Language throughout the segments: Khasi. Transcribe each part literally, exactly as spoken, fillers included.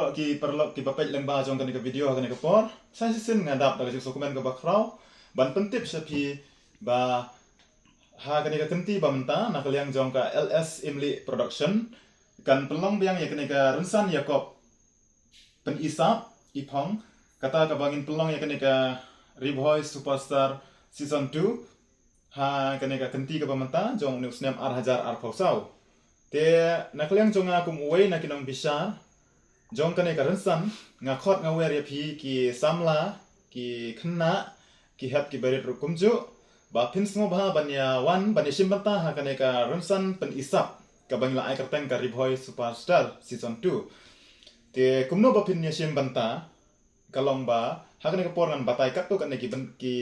Ki paralok kiba peit lyngba jong kane ka video ha kane ka por, sa shisien nga dap da ka jingsngewkmen kaba khraw ban pyntip sha phi ba ha kane ka kynti ba mynta na ka liang jong ka L S Imli Production kan pynlong biang ïa kane ka rynsan ïakob pyni sap i phong, kata kaba ngin pynlong ïa kane ka Ri Bhoi Superstar Season two ha kane ka kynti kaba mynta jong une u snem ar hajar arphew saw. Te na ka liang jong nga kum uwei na ki nongbishar jong kane ka rynsan, nga khot nga wer ïa phi ki samla, ki khynnah, ki hep ki barit ruh kumjuh, ba phin sngewbha ban ïa wan ban ïa shim bynta ha kane ka rynsan pyni sap kaba ngi la ai kyrteng ka Ri Bhoi Superstar Season two. Te kumno ba phin ïa shim bynta, ka long ba ha kane ka por ngan batai katto katne ki byn-, ki,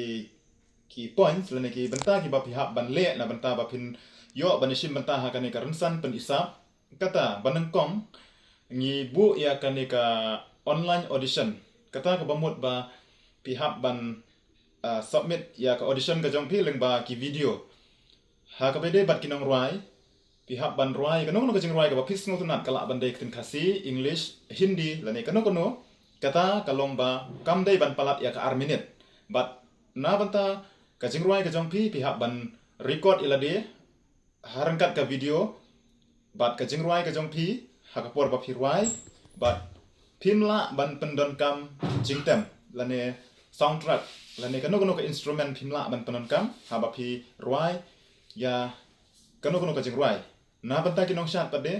ki points lane ki bynta kiba phi hap ban leh na bynta ba phin ïoh ban ïa shim bynta ha kane ka rynsan pyni sap. Kata ba nyngkong ngi buh ïa kane ka online audition. Kata kaba mut ba phi hap ban, ah, submit ïa ka audition ka jong phi lyngba ki video. Ha kaba ïadei bad ki nongrwai, phi hap ban rwai kano kano ka jingrwai kaba phi sngewtynnat, ka lah ban dei ktien Khasi, English, Hindi lane kano kano. Kata ka long ba kam dei ban palat ïa ka ar minit. Bad na bynta ka jingrwai ka jong phi, phi hap ban record ïa lade ha ryngkat ka video bad ka jingrwai ka jong phi ha ka por ba phi rwai, bad phim lah ban pyndonkam jingtem lane soundtrack lane kano kano ka instrument phim lah ban pyndonkam haba phi rwai ïa kano kano ka jingrwai. Na bynta ki nongshad pat de,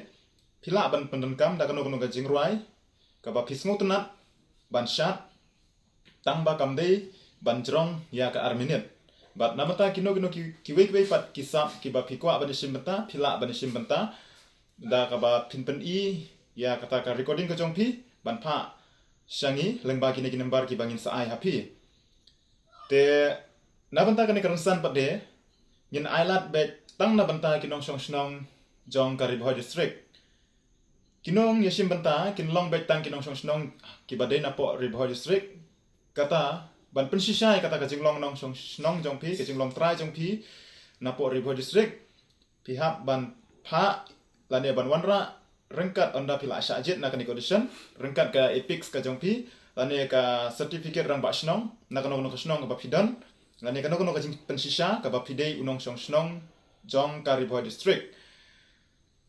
phi lah ban pyndonkam da kano kano ka jingrwai kaba phi sngewtynnat ban shad, tang ba kam dei ban jrong ïa ka ar minit. Bad na bynta kino kino ki, kiwei kiwei pat ki sap kiba phi kwah ban ïa shim bynta, phi lah ban ïa shim bynta da kaba phin pyni ïa kata ka recording ka jong phi ban phah sha ngi lyngba kine ki number kiba ngin sa ai ha phi. Te na bynta kane ka rynsan pat de ngin ailad beit tang na bynta ki nongshong shnong jong ka Ri Bhoi District. Ki nongïashim bynta kin long beit tang ki nongshong shnong kiba dei napoh Ri Bhoi District. Kata ban pynshisha ïa kata ka jinglong nongshong shnong jong phi, ka jinglong trai jong phi napoh Ri Bhoi District, phi hap ban phah lane ban wanrah ryngkat ynda phi la shah jied na kane ka audition, ryngkat ka EPIC ka jong phi lane ka certificate rangbah shnong na kano kano ka shnong kaba phi don, lane kano kano ka jingpynshisha kaba phi dei u nongshong shnong jong ka Ri Bhoi District.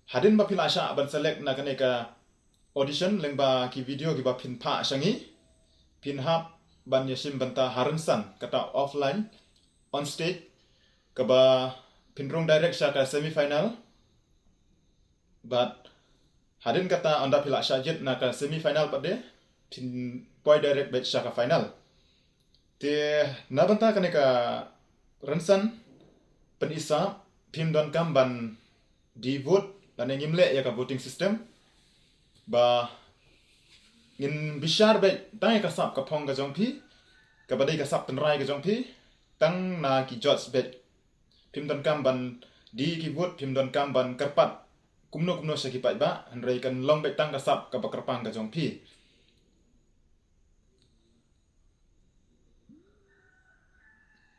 Hadien ba phi la shah ban select na kane ka audition lyngba ki video kiba phin phah sha ngi, phin hap ban ïashim bynta ha rynsan, kata offline, on stage, kaba phin rung direct sha ka semi final. Bad hadien kata ynda phi la shah jied na ka semi final pat de phin poi direct beit sha ka final. Te na bynta kane ka rynsan pyni sap phim donkam ban die vote lane ngim leh ïa ka voting system. Ba ngin bishar beit tang ïa ka sap ka phong ka jong phi, kaba dei ka sap tynrai ka jong phi, tang na ki judge beit. Phim donkam ban die ki vote, phim donkam ban kyrpad kumno kumno sha ki paidbah, hynrei kan long beit tang ka sap kaba kyrpang ka jong phi.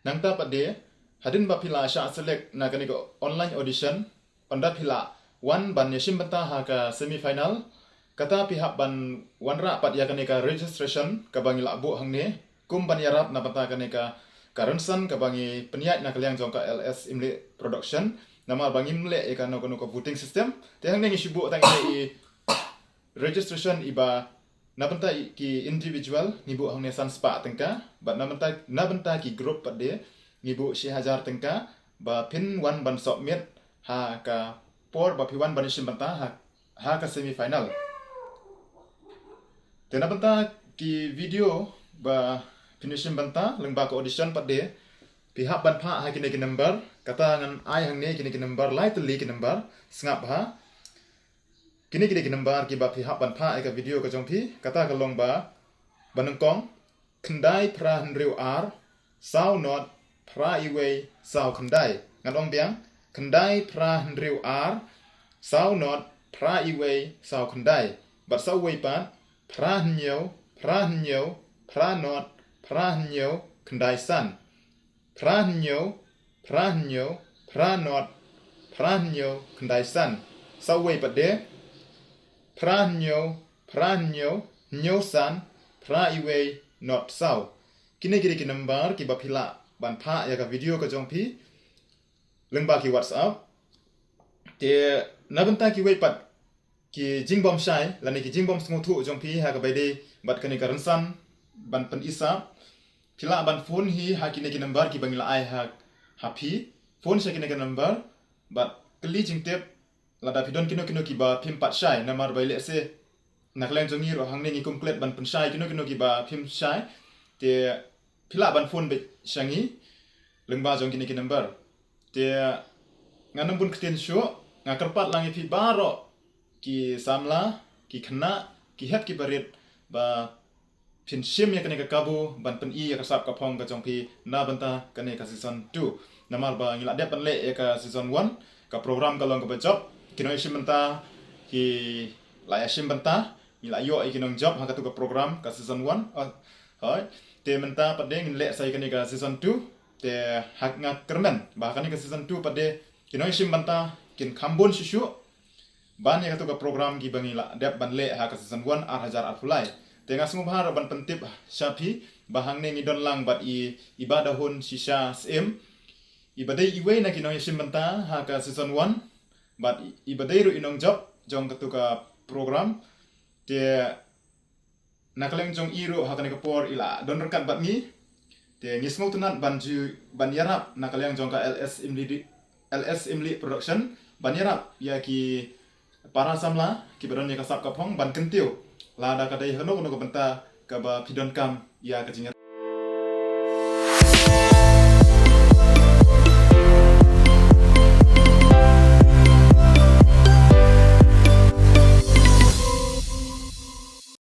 Nangta pat de, hadien ba phi la shah select na kane ka online audition, ynda phi la wan ban ïashim bynta ha ka semi final, kata phi hap ban wanrah pat ïa kane ka registration kaba ngi la buh hangne, kum ban ïarap na bynta kane ka, ka rynsan kaba ngi pynïaid na ka liang jong ka L S Imli Production. Namar ba ngim leh ïa kano kano ka voting system, te hangne ngi shu buh tang ïa i registration iba na bynta i, ki individual ngi buh hangne san spah tyngka, bad na bynta, na bynta ki group pat de ngi buh shi hajar tyngka, ba phin wan ban submit ha ka por ba phi wan ban ïashim bynta ha, ha ka semi final. Te na bynta ki video ba phin ïashim bynta lyngba ka audition pat de, phi hap ban phah ha kine ki number, kata ngan ai hangne kine ki number, lai tylli ki number, sngap ha. Kine kine ki number kiba phi hap ban phah ïa ka video ka jong phi, kata ka long ba, ba nyngkong, khyndai phra hynriew ar, saw not, phra iwei, saw khyndai. Ngan ong biang, khyndai phra hynriew ar, saw not, phra iwei, saw khyndai. Bad sa uwei pat, phra hynñiew, phra hynñiew, phra not, phra hynñiew, khyndai san. Phra hynñiew, phra hynñiew, phra not, phra hynñiew, khyndai san. Sa uwei pat de, phra hynñiew, phra hynñiew, hynñiew san, phra wei, nod saw. Kine ki dei ki number kiba phi lah ban phah ïa ka video ka jong phi lyngba ki WhatsApp. Te na bynta kiwei pat ki jingbym shai lane ki jingbym sngewthuh jong phi ha kaba ïadei bad kane ka rynsan ban pyni sap, phi lah ban phone hi ha kine ki number kiba ngi la ai ha, ha phi. Phone sha kine ki number bad kylli jingtip lada phi don kino kino kiba phim pat shai, namar ba lehse na ka liang jong ngi ruh hangne ngi kum klet ban pynshai kino kino kiba phim shai. Te phi lah ban phone beit sha ngi lyngba jong kine ki number. Te ngan ym bun ktien shuh, nga kyrpad lang ïa phi baroh ki samla, ki khynnah, ki hep ki barit ba phin shim ïa kane ka kabu ban pyni ïa ka sap ka phong ka jong phi na bynta kane ka season two. Namar ba ngi la dep ban leh ïa ka season one, ka program ka long kaba jop, ki nongïashim bynta ki la ïashim bynta, ngi la ïoh ïa ki nongjop ha katu ka program ka season one. Oh, hooid. Te mynta pat de ngin leh sa ïa kane ka season two. Te ha, nga kyrmen ba ha kane ka season two pat de ki nongïashim bynta kin kham bun shuh shuh ban ïa katu ka program kiba ngi la dep ban leh ha ka season one ar hajar arphew lai. Te nga sngewbha ruh ban pyntip sha phi ba hangne ngi don lang bad i, i Bah Dahun Shisha Syiem, iba dei iwei na ki nongïashim bynta ha ka season one bad i, iba dei ruh i nongjop jong katu ka program. Te na ka liang jong i ruh ha kane ka por i la don ryngkat bad ngi. Te ngi sngewtynnat ban ju, ban ïarap na ka liang jong ka L S Imli, L S Imli Production ban ïarap ïa ki para samla kiba don ïa ka sap ka phong ban kyntiew lada ka dei ha kano kano ka bynta kaba phi donkam ïa ka jingïarap.